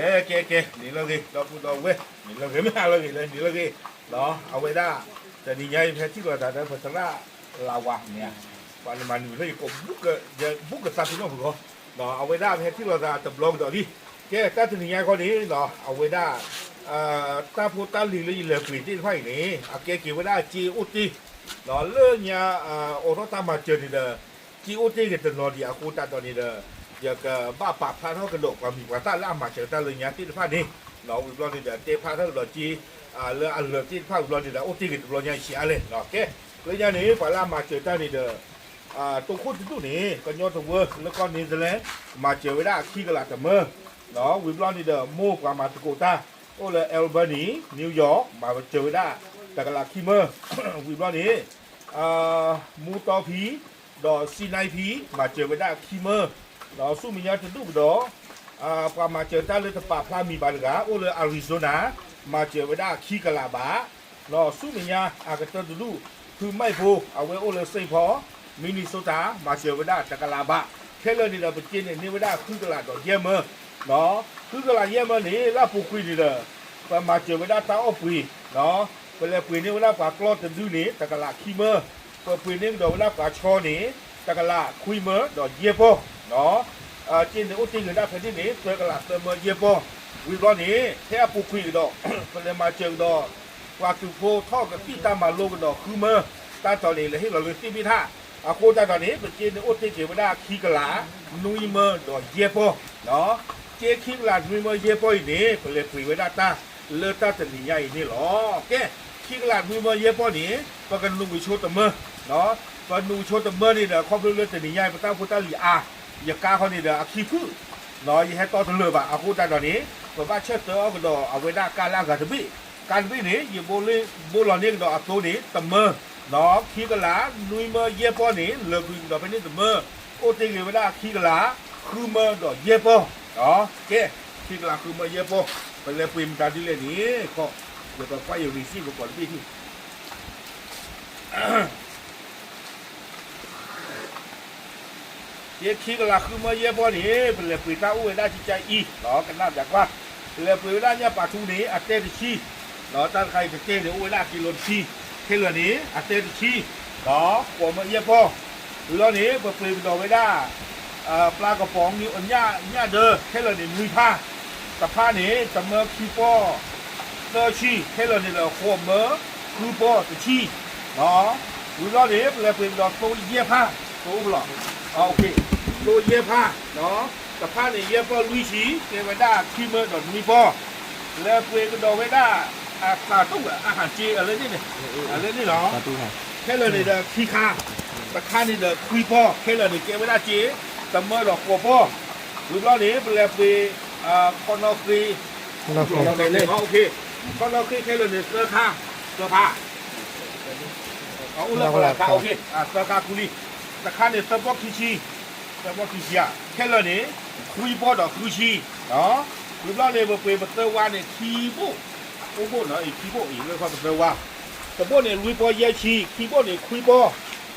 ကဲ ကဲ ကဲ န့ၣ်လၢအဂ့ၤ ဒီပုၢ်ဒီဝဲၢ် န့ၣ်လၢအဂ့ၤ မ့ၢ်လၢအဂ့ၤလၢ န့ၣ်လၢအဂ့ၤ အဝဲဒၣ် တနံၤညါအံၤ ပဟဲထံၣ်လိာ်သးဒီးပသရၣ်လၤဝါန့ၣ်ဧါ, ပှၤမၤနၢၤလၢယကိး ဘူးကသးပ့ၤနီၣ်ပဂီၢ်, အဝဲဒၣ်ပဟဲထံၣ်လိာ်သးတဘျီကဒီးလံ. ကဲ တၢ်တနံၤညါခီန့ၣ် အဝဲဒၣ် တၢ်ဖိတၢ်လံၤလၢယလဲၤပှ့ၤသ့ၣ်တဖၣ်အံၤန့ၣ် အကဲက့ၤဝဲဒၣ်စ့အိၣ်တ့ၢ် လၢညါ အိးထီၣ်တၢ်မၤစၢၤန့ၣ်ဒီး စ့အိၣ်တ့ၢ်ဂ့ၤတနီၤဒံးအဃိသတးဒီးန့ၣ်ဒီး ယကဘၣ်ပာ်ဖျါထီၣ်ကဒီးပှၤမံၤပှၤသၣ်လၢအမၤစၢၤတၢ်လၢညါသ့ၣ်တဖၣ်န့ၣ်, ဝံၤဘျီန့ၣ်ဒီး တဲဖျါထီၣ်ကဒီးစ့ လၢအလၢာ်သ့ၣ်တဖၣ်ဝံၤဘျီန့ၣ်ဒီး အိၣ်တ့ၢ်ဂ့ၤတဘျီညါအံၤဆံးအါလဲၣ်. ကဲ လၢညါန့ၣ် ပှၤလၢအမၤစၢၤတၢ်န့ၣ်ဒီး တိခိၣ်တဒူၣ်န့ၣ် ကညီတဝၢလၢကီၢ် Netherlands မၤစၢၤဝဲဒၣ်ခံကလးတမၢ, ဝံၤဘျီန့ၣ်ဒီး မိၢ်ပှၤမၤသကိးတၢ် အိၣ်လၢ Albany New York မၤစၢၤဝဲဒၣ်တကလးခံမၢ, ဝံၤဘျီန့ၣ် မူတီဖံ ဒီးစံနၢဖံ မၤစၢၤဝဲဒၣ်ခံမၢ, ဒီးဆူမဲာ်ညါတဒူၣ်ကဒီး ပှၤမၤစၢၤတၢ်လၢတပာ်ဖျါမံၤဘၣ်တဂၤ အိၣ်လၢ Arizona မၤစၢၤဝဲဒၣ်ခံကလးဘး, ဒီးဆူမဲာ်ညါအကတၢၢ်တဒူၣ် ဖုမၢၣ်ဖိ အဝဲအိၣ်လၢ Saint Paul Minnesota မၤစၢၤဝဲဒၣ်တကလးဘး, ခဲလၢာ်န့ၣ်ဒီး ပစ့န့ၣ်န့ၢ်ဝဲဒၣ်ဃုကလးဒီးယဲၢ်မၢ ဃုကလးယဲၢ်မၢန့ၣ် လၢအပူၤကွံာ်န့ၣ်ဒီး ပမၤစၢၤဝဲဒၣ်တၢ်အီၣ်ပှ့ၤ, ပလဲၤပှ့ၤန့ၢ်ဝဲဒၣ်ပှၤကျီၢ်တဒုန့ၣ် တကလးခံမၢ, ပပှ့ၤန့ၢ်ကဒီးဝဲဒၣ်ပှၤဆီန့ၣ် တကလးခွံမၢဒီးယဲၢ်ပီၢ်, စ့န့ၣ်အိၣ်တ့ၢ်ဂ့ၤဒၣ်ဖဲန့ၣ်န့ၣ် သၢကလးသၢမၢယဲၢ်ပီၢ်, ဝံၤဘျီန့ၣ် ဖဲအပူၤကွံာ်ကဒီး ပလဲၤမၤစၢၤကဒီး ပှၤသုးဖိထီၣ်ကသံၣ်တၢ်မၤလိကဒီးဃုမၢ, တၢ်တီၤန့ၣ် လဲၤဟ့ၣ်လီၤလၢသ့ၣ်ဘ့ၣ်ထၣ်, အဃိသတးဒီးန့ၣ် ပစ့န့ၣ်အိၣ်တ့ၢ်က့ၤဝဲဒၣ်ခံကလးနွံမၢဒီးယဲၢ်ပီၢ်, စ့ခံကလးနွံမၢယဲၢ်ပီၢ်အံၤန့ၣ် ပလဲၤပှ့ၤဝဲဒၣ်တၢ်လၢတၢ်တနံၤညါအံၤန့ၣ်လီၤ. ကဲ ခံကလးနွံမၢယဲၢ်ပီၢ်န့ၣ် ပကနုာ်ကဆိတမၢ, ပနုာ်ကဆိတမၢန့ၣ်ဒီး ခီဖျိလၢတနံၤညါအံၤ ပတၢ်ဖိတၢ်လံၤအါ, ယကါခီန့ၣ်ဒီးအခံဖုၣ်, ယဟဲတီတလၢာ်ဘၣ် အဃိသတးဒီးန့ၣ် ပဘၣ်ဆၢထၢၣ်အီၣ်ကဒီးအဝဲဒၣ်ကါလၢအဂၤတဘ့ၣ်, ကါတဘ့ၣ်န့ၣ် ယဘိလီၤန့ၢ်ကဒီးအသိန့ၣ် တမၢ, ခံကလးနွံမၢယဲၢ်ပီၢ်န့ၣ် လၢာ်ကွံာ်ကဒီးဖဲန့ၣ်တမၢ, အိၣ်တ့ၢ်ဂ့ၤဝဲဒၣ်ခံကလးဃုမၢဒီးယဲၢ်ပီၢ်, ကဲ ခံကလးဃုမၢယဲၢ်ပီၢ်, ပလဲၤပှ့ၤမတၤဒ်လဲၣ်န့ၣ် ခီ ယကကွၢ်ယ receipt ပကိးတဘ့ၣ်ထံၣ် ယဲခံကလးဃုမၢယဲၢ်ပီၢ်န့ၣ် ပလဲၤပှ့ၤတၢ်အိၣ်ဝဲဒၣ်ကကါအံၤ, ကနၣ်ပၠးကွၢ်, ပလဲၤပှ့ၤဝဲဒၣ်ညၣ်ပာ်ထူန့ၣ် အတဲတဆံ, တၢ်တခါအံၤတတဲန့ၣ် အိၣ်ဝဲဒၣ်ကံလိတဆံ, ခဲလၢာ်န့ၣ် အတဲတဆံ, ဃိးမၢယဲၢ်ပီၢ်, ဝံၤလီၤန့ၣ် ပပှ့ၤကဒီးဝဲဒၣ် ပျါကပီၤ ညၣ်ဒၢ ခဲလၢာ်န့ၣ် နွံဖၣ်, တဖၣ်န့ၣ် တမၢခံပီၢ် သၢဆံ, ခဲလၢာ်န့ၣ်ဒီး ဃိးမၢဃုပီၢ်တဆံ, ဝံၤလီၤန့ၣ် ပလဲၤပှ့ၤကဒီးသိယဲၢ်ဖၣ်, သိလီၤ, သိယဲၢ်ဖၣ်, တဖၣ်န့ၣ် ယဲၢ်ပီၢ်လွံၢ်ဆံ, ကဲဝဲဒၣ်ခံမၢဒီးနွံပီၢ်, လဲၤပှ့ၤကဒီးဝဲဒၣ် အသးတူၣ်ဝဲ အဟၣ်စ့အလၢန့ၣ်န့ၣ်, အလၢန့ၣ်လီၤ, ခဲလၢာ်န့ၣ်ဒီးခံခါ, တခါန့ၣ်ဒီးခွံပီၢ်, ခဲလၢာ်န့ၣ် ကဲဝဲဒၣ်စ့ တမၢဒီးဃိးပီၢ်, ဝံၤဘျီန့ၣ် ပလဲၤပှ့ၤ ခီနီၣ်ဃ့, ခီနီၣ်ဃ့ခဲလၢာ်န့ၣ် သၢခါ, သၢခါ, အိၣ်လၢခါ, သၢခါခူလံ, တခါန့ၣ် သၢပီၢ်ခံဆံ, သၢပီၢ်ခံဆံဧါ, ခဲလၢာ်န့ၣ် ခွံပီၢ်ဒီးဃုဆံ, ဝံၤဘျီန့ၣ် ပပှ့ၤပသၢဝါန့ၣ် ခံဘိၣ်, အိၣ်ဘိၣ်နီၤအံၤ ခံဘိၣ်အံၤ လၢခီပသၢဝါ, တဘိၣ်န့ၣ် လွံၢ်ပီၢ်ယဲၢ်ဆံ, ခံဘိၣ်န့ၣ် ခွံပီၢ်,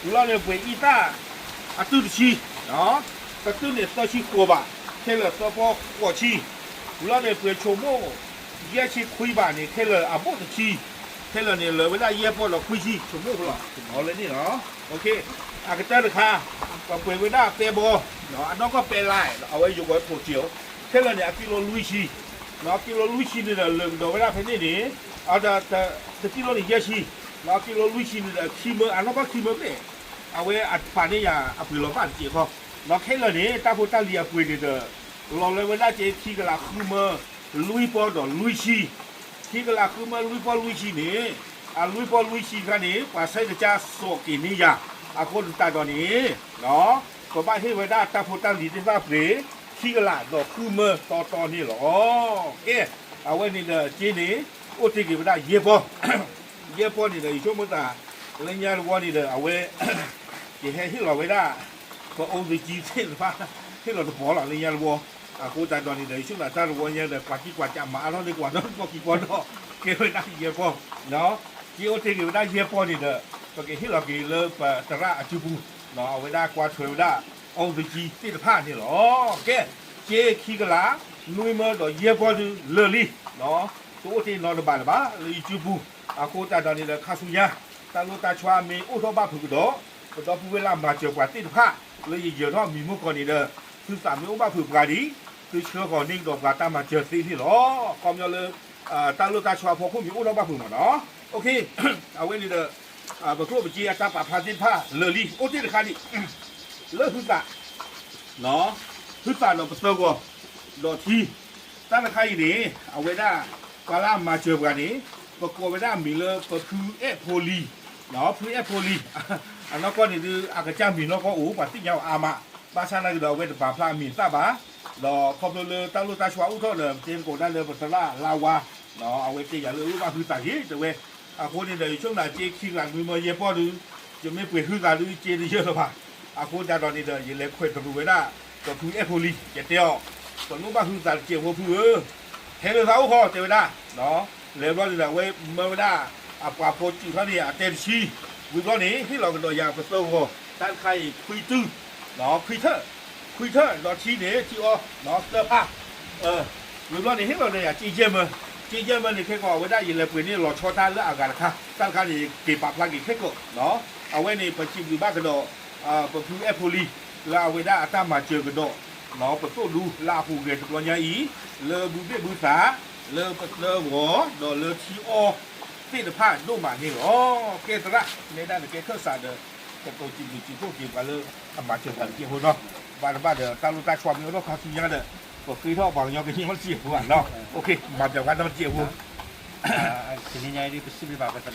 ဝံၤဘျီန့ၣ် ပှ့ၤအံသၣ် အတုၢ်တဆံ, တတုၢ်န့ၣ် သၢဆံဃိးဘး, ခဲလၢာ်သၢပီၢ်ဃိးဆံ, ဝံၤဘျီန့ၣ် ပှ့ၤဆိကမိၣ် ယဲၢ်ဆံခွံဘးန့ၣ် ခဲလၢာ်အဘိၣ်တဆံ, ခဲလၢာ်န့ၣ် လၢာ်ဝဲဒၣ်ယဲၢ်ပီၢ်ဒီးခွံဆံ, ဆိကမိၣ်လီၤ, အီၤလၢန့ၣ်လီၤ, အကတၢၢ်တခါ, ပပှ့ၤဝဲဒၣ်ပဲဘီ, အနီၢ်ကီၢ်ပဲလါ, အဝဲယိၤကီးထိၣ်စ့ၢ်, ခဲလၢာ်န့ၣ် အကံလိလွံၢ်ဆံ, ကံလိလွံၢ်ဆံန့ၣ်ဒီး လၢာ်ကဒီးဝဲဒၣ်ဖဲန့ၣ်န့ၣ်, တကံလိန့ၣ်ယဲၢ်ဆံ, ကံလိလွံၢ်ဆံန့ၣ်ဒီး ခံမၢ, အနီၢ်ကီၢ်ခံမၢဘျဲၣ်, အဝဲအပာ်န့ၢ်ယၤအပှ့ၤလီၤဘၣ်တစဲးဃီ, ခဲလၢာ်န့ၣ် တၢ်ဖိတၢ်လံၤအပှ့ၤန့ၣ်ဒီး လီၤလၢဝဲဒၣ်က့ ခံကလးဃုမၢ လွံၢ်ပီၢ်ဒီးလွံၢ်ဆံ, ခံကလးဃုမၢလွံၢ်ပီၢ်လွံၢ်ဆံန့ၣ်, အလွံၢ်ပီၢ်လွံၢ်ဆံတခါန့ၣ် ပှၤဆဲးကစၢ်စိာ်က့ၤန့ၢ်ယၤ, အဃိသတးဒီးန့ၣ်, ပဘၣ်ဟ့ၣ်ဝဲဒၣ်တၢ်ဖိတၢ်လံၤသ့ၣ်တဖၣ်ပှ့ၤ, ခံကလးဒီးဃုမၢတီတီန့ၣ်လီၤ. ကဲ, အဝဲန့ၣ်ဒီးက့န့ၣ်, အိၣ်တ့ၢ်က့ၤဝဲဒၣ်ယဲၢ်ပီၢ်, ယဲၢ်ပီၢ်န့ၣ်ဒီး ယဆိကမိၣ်သး, လၢညါတဝီန့ၣ်ဒီး အဝဲ ယဟဲဟ့ၣ်လီၤဝဲဒၣ်, ပအိၣ်သကံသ့ၣ်တဖၣ်, ဟ့ၣ်လီၤတပီၤလီၤလၢညါတဝီ, အဃိသတးဒီးန့ၣ်ဒီး ယဆိကမိၣ်သးတၢ်တဝီညါဒီး ကွၢ်ကံကွၢ်ကးမၤအါထီၣ်န့ၢ်ကွၢ်ဒီးတပီၢ်ခံပီၢ်ဒီး, ကဲဝဲဒၣ်ယဲၢ်ပီၢ်, က့အိၣ်တ့ၢ်က့ၤဝဲဒၣ်ယဲၢ်ပီၢ်န့ၣ်ဒီး, ပကဟ့ၣ်လီၤက့ၤလၢပသရၣ်အစုပူၤ, အဝဲဒၣ်ကွၢ်ထွဲဝဲဒၣ်, အိၣ်သကံသ့ၣ်တဖၣ်န့ၣ်လီၤ. ကဲ, က့ခံကလး နွံမၢဒီးယဲၢ်ပီၢ်ဒုလၢာ်လံ, တအိၣ်တ့ၢ်နီတဘ့ၣ်လၢၤဘၣ် လၢယစုပူၤ, အဃိသတးဒီးန့ၣ်ဒီး ခါဆူညါ တၢ်လိၣ်တၢ်ဆှါမ့ၢ်အိၣ်ထီၣ်ဘၣ်ဖုးကဒီး, ပဒီပုၢ်ဝဲၢ်လၢအမၤစၢၤပှၤသ့ၣ်တဖၣ် လၢယယၢၤထီၣ်မံၤမုၢ်ကီၢ်န့ၣ်ဒီး သုသးမ့ၢ်အိၣ်ဘၣ်ဖုးပှၤဒံး, သုဆှၢဃီၤန့ၢ်ကဒီးပှၤတၢ်မၤစၢၤသ့န့ၣ်လီၤ. ခီပညီလၢ တၢ်လိၣ်တၢ်ဆှါအဖီခိၣ်မ့ၢ်အိၣ်ထီၣ်ဘၣ်ဖုးမးနီၤ, အဝဲန့ၣ်ဒီး ပကျိၣ်ပစ့အတၢ်ပာ်ဖျါသ့ၣ်တဖၣ်လၢာ်လံ, အိၣ်တ့ၢ်တခါဒံး လၢဟုသး ဟုသးဒီးပသၢဂီၤ ဒီးထံ, တၢ်တခါအံၤန့ၣ် အဝဲဒၣ် ပှၤလၢအမၤစၢၤပှၤန့ၣ် ပကိးဝဲဒၣ်မံၤလၢပဖုအဲၣ်ဖိလံၤ, ဖုအဲၣ်ဖိလံၤ, အနီၢ်ကီၢ်န့ၣ်ဒုး အကစၢ်မံၤနီၢ်ကီၢ်အိၣ် ပှၤသ့ၣ်ညါအီၤအါမး, ဘၣ်ဆၣ်နာ်က့ဒီး အဝဲတပာ်ဖျါအမံၤအသၣ်ဘၣ်, ဒီးခီဖျိလၢတၢ်လိၣ်တၢ်ဆှါအိၣ်ထီၣ်ဒီး ပတဲသကိးဒၣ်လၢပသရၣ်လါဝါ အဝဲတဲယၤလၢအအိၣ်ဘၣ်ဟုသးက့ၤ တဲဝဲ, အဃိန့ၣ်ဒီး ယဆိကမိၣ်က့ခံဂၤနွံမၢယဲၢ်ပီၢ်ဒုး ယမ့ၢ်ပှ့ၤဟုသးဒုး က့တယၢ်လၢၤဘၣ်, အဃိသတးဒီးန့ၣ်ဒီး ယလဲၤခွဲးတရူးဝဲဒၣ် ပဖုအဲၣ်ဖိလံၤ ယတဲအီၤ, ပလိၣ်ဘၣ်ဟုသးတစဲးဖိဖုဧၢ, ဟဲလၢသးအိၣ်ဃီ တဲဝဲဒၣ်, လဲၤဘျီန့ၣ်ဒီး အဝဲမၢဝဲဒၣ် အပှၤဖိစုာ်ထီၣ်န့ၣ် အတဲတဆံ, ဝံၤဘျီန့ၣ် ဟ့ၣ်လီၤကဒီးယၤပသၢဂီၤ, တၢ်တခါအံၤ ခွံတုၤ, ခွံထၢၣ်, ခွံထၢၣ်ဒီးထံန့ၣ် ထံအီ သၢဖၣ်, ဝံၤဘျီန့ၣ် ဟ့ၣ်လီၤဒီးယၤ က့ယဲၢ်မၢ, က့ယဲၢ်မၢန့ၣ် ခဲကီး အဝဲဒၣ်ယလဲၤပှ့ၤန့ၢ်လီၤဆီတၢ်လၢအဂၤတခါ, တၢ်တခါန့ၣ် က့ၤပာ်ဖျါက့ၤခဲကီး, အဝဲန့ၣ် ပစံးဘျုးဘၣ်ကဒီး ပဖုအဲၣ်ဖိလံၤ လၢအဝဲဒၣ်အတၢ်မၤစၢၤကဒီး ပသိၣ်ဒူလၢအဟူးဂဲၤတဘျီညါအံၤ, လၢဘုဘ့ၣ်ဘုသး, လၢပသၢဂီၤ, ဒီးလၢထံအီ သ့ၣ်တဖၣ်ဒိၣ်မးန့ၣ်လီၤ. ကဲသရၣ် နဲဒၣ်နကဲခၢၣ်စးဒီး ကတိၤစံးဘျုးစံးဖှိၣ်က့ၤပှၤလၢအမၤစၢၤပှၤတစဲးဖိနီၤ, ဘၣ်တဘၣ်ဒီး တၢ်လိၣ်တၢ်ဆှါမ့ၢ်အိၣ်ထီၣ်ခါဆူညါဒီး ပဃ့ထီၣ်ပှၤကညီကညီတစဲးဖိဘၣ်နီၤ, မၤပျဲးပှၤနီတစဲးဖိ တနံၤညါအံၤဒ် ပစံးဘျုးဘၣ်ပသရၣ် ဒီးပစံးဘျုးဘၣ်က့ၤ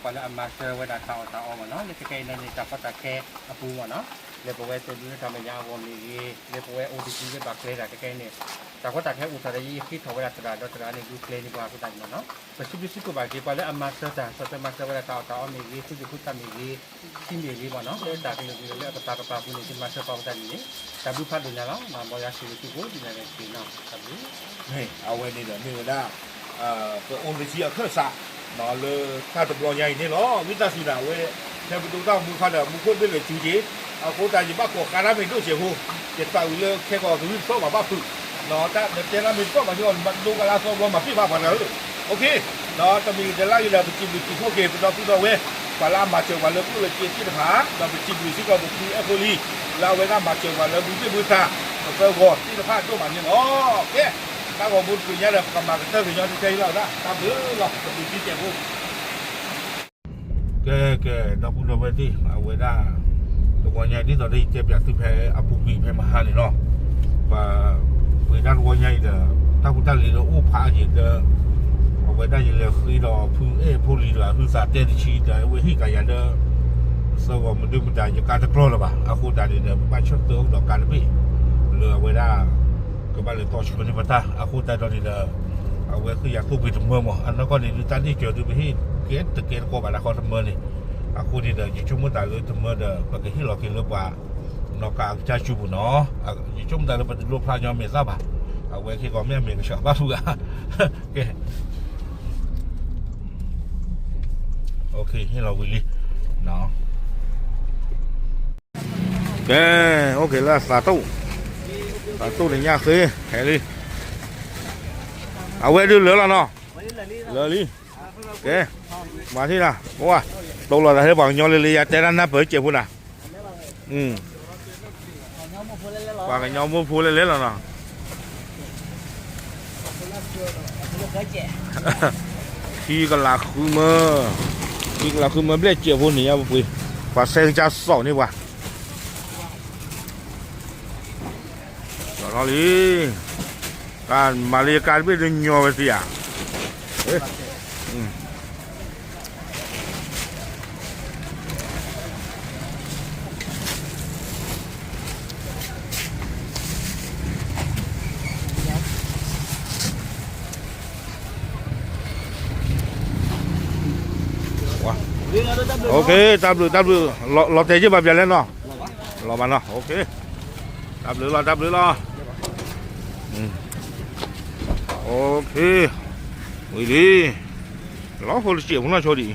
ပှၤလၢအမၤစၢၤဝဲဒၣ်တၢ်အီၣ်တၢ်အီမ့ၢ်နီၤ, လၢခဲကနံၣ်အံၤန့ၣ် တၢ်ကီတၢ်ခဲအပူၤမ့ၢ်နီၤ, လၢပဝဲသိၣ်ဒူလၢတၢ်မဲာ်ညါအဂီၢ်မ့ၢ်ဂ့ၤ, လၢပဝဲအိၣ်တယံၤလၢဘၣ်ကျဲဒၣ်ခဲကနံၣ်အံၤန့ၣ်, တၢ်ကီတၢ်ခဲအိၣ်ထီၣ်ဒီး ယဃ့ထီၣ်ဝဲဒၣ်သရၣ်ဒီးသရၣ်န့ၣ် ဒုးကျဲန့ၢ်ပှၤအဃိသတးန့ၣ်မ့ၢ်နီၤ, ပစံးဘျုးစံးဖှိၣ်ဘၣ်က့ၤပှၤလၢအမၤစၢၤတၢ် စီၤပှၤမၤစၢၤဝဲဒၣ်တၢ်အီၣ်တၢ်အီမ့ၢ်ဂ့ၤ, သူၣ်ဒူဖိသၣ်မ့ၢ်ဂ့ၤ, ထံမ့ၢ်ဂ့ၤမ့ၢ်နီၤ, လၢတၢ်ကလုာ်ကလုာ်လၢအကပၤကပၤအပူၤန့ၣ် သုမၤစၢၤပှၤအဃိသတးန့ၣ်န့ၣ်, တၢ်ဘျုးဖးဒိၣ်ညါလီၤ, မ်ယွၤဆိၣ်ဂ့ၤသုကိးဒ်န့ၣ်တက့ၢ်နီၤ, တၢ်ဘျုး အဝဲန့ၣ်ဒီးမ့ၢ်ဝဲဒၣ် ပအိၣ်လၢထံအခၢၣ်စး လၢတၢ်တဘျီညါအံၤန့ၣ်လီၤ. ဝံသးစူၤဒၣ်ဝဲ ဖဲပဒိၣ်တၢ်အိၣ်မူခါဒီး မူခိၣ်ဘ့ၣ်လဲၤစုက့ၤ, အဃိသတးယဘၣ်ကိးဃါတၢ်မ့ၢ်ဒိၣ်စဲးဖိ, ယသးဝံၤလၢခဲကီးကဝံသီၣ်ဘၣ်ဘၣ်ဖုး, ဒီးတၢ်တဲလၢမ့ၢ်သီၣ်ဘၣ်ကီး မၤတဒိကလါသီဘျီမၤပ့ၢ်ဘၣ်ပှၤတဂၤဧၢ, ဒီးတမံၤတလါဂ့ၤဒီး ပစံးဘျုးစံးဖှိၣ်က့ၤ ပဒီပုၢ်ဒီဝဲၢ် ပှၤလၢအမၤစၢၤပှၤလၢကျိၣ်လၢစ့သ့ၣ်တဖၣ်, ဒီးပစံးဘျုးစ့ၢ်ကီးပဖုအဲၣ်ဖိလံၤ လၢအဝဲဒၣ်မၤစၢၤပှၤလၢဘုဘ့ၣ်ဘုသး ပသၢဂီၤသ့ၣ်တဖၣ်ဒိၣ်မးန့ၣ်လီၤ. ကဲ တၢ်ဂီၤမူတချုးညါဒီး ပကမၤကတၢၢ်ကညီတကဲအံၤလီၤဝဲဒၣ် တၢ်ဘျုးလီၤ ပဘျုးစ့ၢ်ကီးဖိ ကဲ ကဲ ဒီပုၢ်ဒီဝဲၢ်သ့ၣ် အဝဲဒၣ် တဂီၤညါဒ်သိးဒီးယတဲပၠးသုဖဲအပူၤကွံာ်ဖဲမဟါန့ၣ်လီၤ. ပှၤပှ့ၤတၢ်တဂီၤညါအံၤဒီး တၢ်ဖိတၢ်လံၤဒီးအိၣ်ဖးယံာ်ဒီး အဝဲဒၣ်ယလဲၤဃ့ဒီးဖုအဲၣ်ဖိလံၤဒီး ဟုသးတဲတဆံဒီး အဝဲဟ့ၣ်ကယၤလၢ သၢဂီၤမနုၤမတၤ ယကါတကျီလၢၤဘၣ်. အဃိသတးန့ၣ်ဒီး ပဘၣ်ဆၢထၢၣ်အိၣ်ဒီးကါတဘ့ၣ် လၢအဝဲဒၣ် ကဘၣ်လဲၤတီဆှၢန့ၢ်ပတၢ် အဃိသတးဒီးန့ၣ်ဒီး အဝဲဃ့ယၤသိၣ်ပှ့ၤတမၢမး အနီၢ်ကီၢ်န့ၣ်ဒုးတၢ်န့ၢ်စၢၤဒုးပဟ့ၣ်ကဲတကဲတကိးဘၣ်တၢ်ဃီတမၢန့ၣ်, အဃိန့ၣ်ဒီး ယဆိကမိၣ်သးလၢတမၢဒီး ပကဟ့ၣ်လီၤက့ၤလၢပှၤ နီၢ်ကါအကစၢ်စုပူၤနီၤ, ယဆိကမိၣ်သးလၢပတလိၣ်ဖျါညီမ့ၢ်သၣ်ဘၣ်, အဝဲခဲကီးမ့ၢ်အမ့ၢ်ကဆှီဘၣ်ဖုဂၤ, ကဲ ဟ့ၣ်လီၤဝံၤလံ ကဲ အိၣ်က့ၤလၢအသးတိၣ်, သးတိၣ်တညၣ်ဃ့ ဟဲလံ, အဝဲဒုးလၢလီၤနီၤ, လၢလံ, ကဲ, မၤထံၣ်နၤ, ပဝါ, တိၢ်လီၤတၢ်ဟဲပှၤကညီလၢလၢယတဲတၢ်နၢ်ပၢၢ်စဲးဖိနၤ, ပှၤကညီမိၢ်ဖိလဲၤလဲၤလီၤနီၤ ခံကလးဃုမၢ, ခံကလးဃုမၢဘျဲၣ်စဲးဖိန့ၣ်ညါပပှ့ၤ, ပှၤစဲကစၢ်စိာ်န့ၢ်ပှၤ, လီၤလီၤလံ, ကမၤလၢယကါတဘ့ၣ်ဒုးညီဝဲသ့ဧါ, တၢ်ဘျုး တၢ်ဘျုး, လီၤတဲာ်ယ့ၢ်ဘၣ်ပျဲလဲၣ်နီၤ, လီၤဘၣ်နီၤ, တၢ်ဘျုးလီၤ တၢ်ဘျုးလီၤ, ဝံၤလံ, လီၤဖိတစဲးဖိနီၢ်ဆိဒံး,